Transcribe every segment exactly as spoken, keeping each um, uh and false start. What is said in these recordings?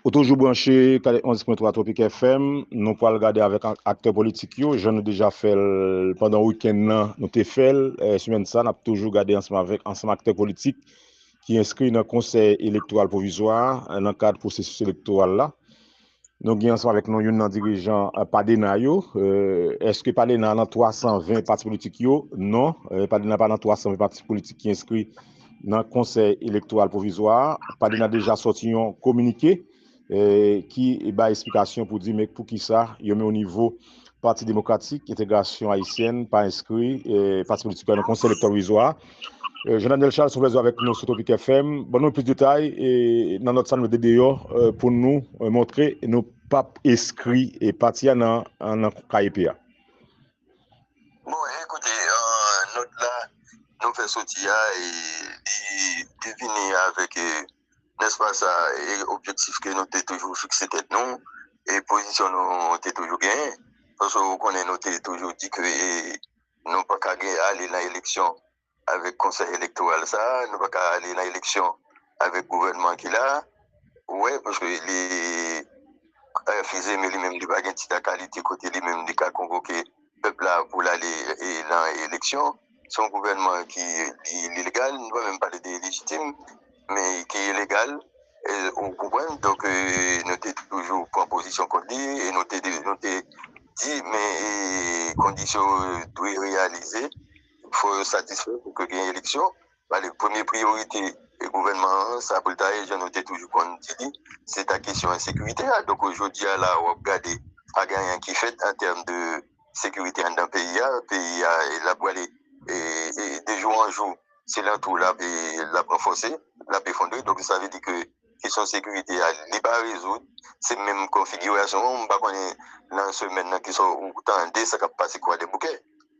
Ou toujou branche katrevenonz pwen twa Tropic F M, nou pral gade avèk ak- aktè politik yo, jan nou deja fè l pandan wikenn nan, nou te fè l, eh, semèn sa, n ap toujou gade ansanm avèk, ansanm aktè politik ki enskri nan Konsèy Elektoral Pwovizwa, eh, nan kad pwosesis elektoral la. Nou gen ansanm avèk nou youn nan dirijan, eh, Padena yo. Eh, èske Padena nan twa san ven pati politik yo? Non, eh, Padena pa nan twa san ven pati politik ki enskri nan Konsèy Elektoral Pwovizwa a. Padena deja sòti yon kominike, eh, ki bay esplikasyon pou di men poukisa yo menm o nivo Pati Demokratik Entegrasyon Ayisyèn pa enskri, eh, pati politik la nan Konsèy Elektoral Pwovizwa a. Eh, Jean Daniel Charles, se yon plezi avèk nou sou Tropic F M. Ban nou plis detay, eh, nan nòt sa nou mete deyò, eh, pou nou, eh, montre nou p ap enskri, eh, pati a nan, nan K E P a. Bon, ekoute, eh, nòt la nou fè soti a, e li, li vini avèk, eh, nèspa sa, e objektif ke nou te toujou fikse tèt nou, e pozisyon nou te toujou genyen. Paske ou konnen nou te toujou di ke, e, nou pa ka gen ale nan eleksyon avèk Konsèy Elektoral sa, nou pa ka ale nan eleksyon avèk gouvènman ki la. Ou wè, paske li, eh, Fils-Aimé li menm, li pa gen tit a kalite kote li menm li ka konvoke pèp la pou l ale, e, nan eleksyon. Se yon gouvènman ki li, li legal, nou pa menm pale de lejitim, men ki ilegal, e, ou konprann? Donk, e, nou te toujou pran pozisyon kont li, e nou te, nou te di, men, e, kondisyon yo dwe reyalize, fò yo satisfè pou ke gen eleksyon. Pale, premye priyorite, e, gouvènman an, sa pou l ta ye, jan nou te toujou konn di li, se ta kesyon ensekirite a. Donk, jodi a la, w ap gade, pa gen anyen ki fèt an tèm de sekirite anndan peyi a. Peyi a, e, l ap prale, e, e, de jou an jou, se lantou l ap, e, l ap ranfòse, l ap efondre. Donk, sa vle di ke kesyon sekirite a, li pa rezoud. Se menm konfigirasyon an, m pa konnen nan semèn nan ki sò ou tande sa k ap pase Kwadèboukè.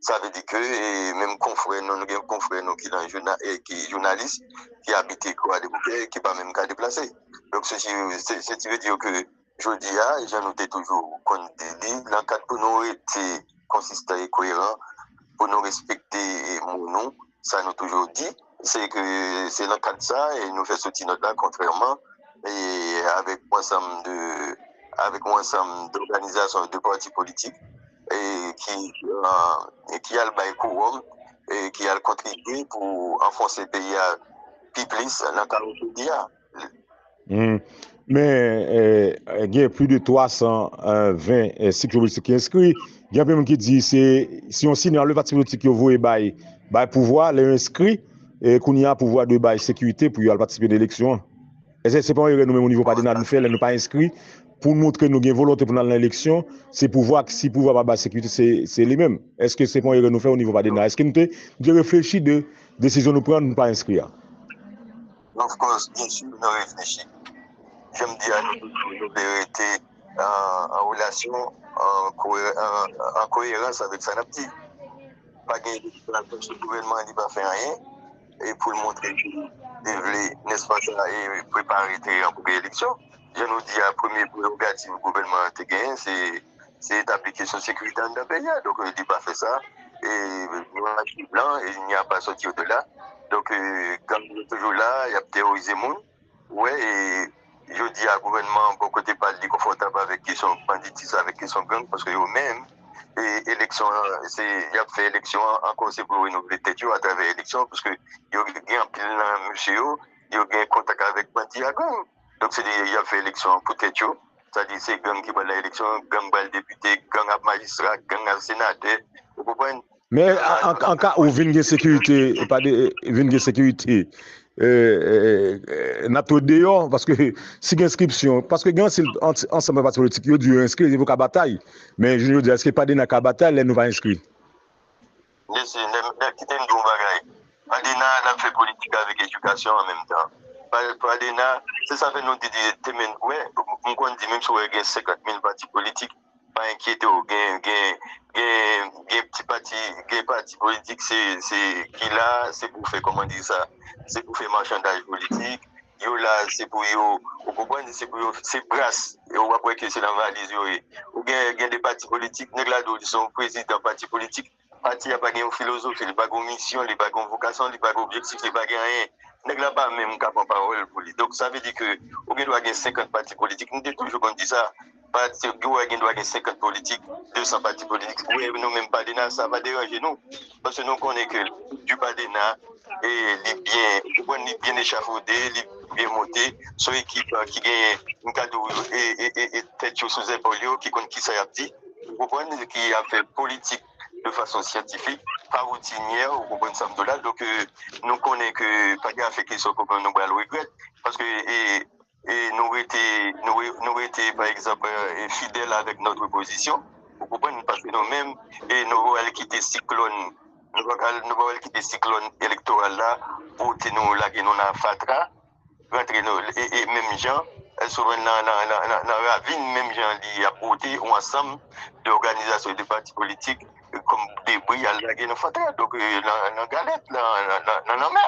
Sa vle di ke, e, menm konfrè nou, nou gen konfrè nou ki nan jouna, e, ki jounalis, ki abite Kwadèboukè, ki pa menm ka deplase. Donk, se, se, se, se ti vle di ke jodi a, jan nou te toujou konn di li, nan kad pou nou rete konsistan e koyeran, pou nou respekte, e, mo nou, sa nou toujou di, se ke se nan kad sa, e, nou fè soti nòt la, kontrèman, e, avèk yon ansanm de, avèk yon ansanm dòganizasyon, de pati politik, e, ki, e, ki al bay kowòm, e, ki al kontribye pou anfonse peyi a pi plis nan kawo peyi a. Hmm. Men, eh, gen plis de twa san ven, eh, estrik politik ki enskri. Gen anpil moun ki di se, se yon sinyal le pati politik yo voye bay, bay pouvwa, lè yo enskri, e kounye a pouvwa dwe bay sekirite pou yo al patisipe nan eleksyon an. Èske se pa yon erè nou menm o nivo Padena nou fè lè nou pa enskri pou n montre nou gen volonte pou n al nan eleksyon? Se pouvwa, si pouvwa pa bay sekirite, se, se li menm. Èske se pa yon erè nou fè o nivo Padena? Èske nou te, nou te reflechi de desizyon nou pran, nou pa enskri a? Of course, byen si, nou reflechi. Jan m di a, nou, nou vle rete, euh, an relasyon, an koye-, an, an koyerans avèk sa n ap di. Pa gen eleksyon sou gouvènman an, li pa fè anyen. E pou l montre ke li vle, nèspa, sa, e prepare teyen pou gen eleksyon. Jan nou di a, premye prerogativ gouvènman an te genyen, se, se etabli kesyon sekirite anndan peyi a. Donk, euh, li pa fè sa. E nou a swiv lan, e il n'y a pas sortir de là. Donk, euh, gang yo toujou la, y ap teworize moun. Wè, e jodi a, gouvènman an, bò kote pa l, li konfòtab avèk kesyon banditis, avèk kesyon gang, paske yo menm, e eleksyon an, se, y ap fè eleksyon an, ankò se pou yo renouvle tèt yo atravè eleksyon, paske yo gen anpil nan mesye yo, yo gen kontak avèk bandi a gang. Donk, se di, y ap fè eleksyon an pou tèt yo. Sa di, se gang ki pral nan eleksyon, gang pral depite, gang ap majistra, gang ap senatè. Ou konprann? Men an, an, an ka ou vin gen sekirite, e pa de, vin gen sekirite, e, e, e, n ap tou deyò, paske si gen enskripsyon, paske gen ansanm, ansanm pati politik, yo di yo enskri, se pou ka batay. Men jounen jodi a, èske Padena ka batay lè nou pa enskri? Mesye, nèg, nèg, kite m di w yon bagay. Padena, l ap fè politik avèk edikasyon an menm tan. Pa-, Padena, se sa fè nou di, di, te men, wè, m konn di, menm si w wè gen senkant mil pati politik, pa enkyete w, gen, gen, gen, gen ti pati, gen pati politik, se, se, ki la, se pou fè, kòman di sa, se pou fè machandaj politik, yo la, se pou yo, ou konprann, se pou yo, se bras, e w ap wè ke se nan valiz yo ye. Ou gen, gen de pati politik, nèg la di w li se yon prezidan pati politik, pati a pa gen yon filozofi, li pa gen yon misyon, li pa gen yon vokasyon, li pa gen objektif, li pa gen anyen. Nèg la pa menm ka pran pawòl pou li. Donk, sa vle di ke ou gen dwa gen senkant pati politik. Nou te toujou konn di sa. Pati, ou gen dwa gen senkant politik, de san pati politik. Ou wè, nou menm Padena, sa pa deranje nou. Paske nou konnen ke di Padena, e li byen, ou konprann, li byen echafode, li byen monte. Se yon ekip, e, ki genyen, m ka di w, e, e, e, e tèt yo sou zepòl yo, ki konn kisa y ap di. Ou konprann, ki ap fè politik de fason syantifik, pa woutinyè, ou konprann sa m di w la. Donk, e, nou konnen ke pa gen afè kesyon konprann nou pral regrèt, paske, e, e nou rete, nou re-, nou rete, pa egzanp, e, fidèl avèk notre position. Ou konprann? Paske nou menm, e nou pral kite siklòn, nou pral, nou pral kite siklòn elektoral la, pote nou, lage nou nan fatra, rantre nou, e, e menm jan, e, sou nan, nan, nan, nan, nan ravin, menm jan li ap pote yon ansanm de òganizasyon, de pati politik, e, kòm debri, al lage nan fatra, donk, e, nan, nan galèt, nan, nan, nan, nan lanmè.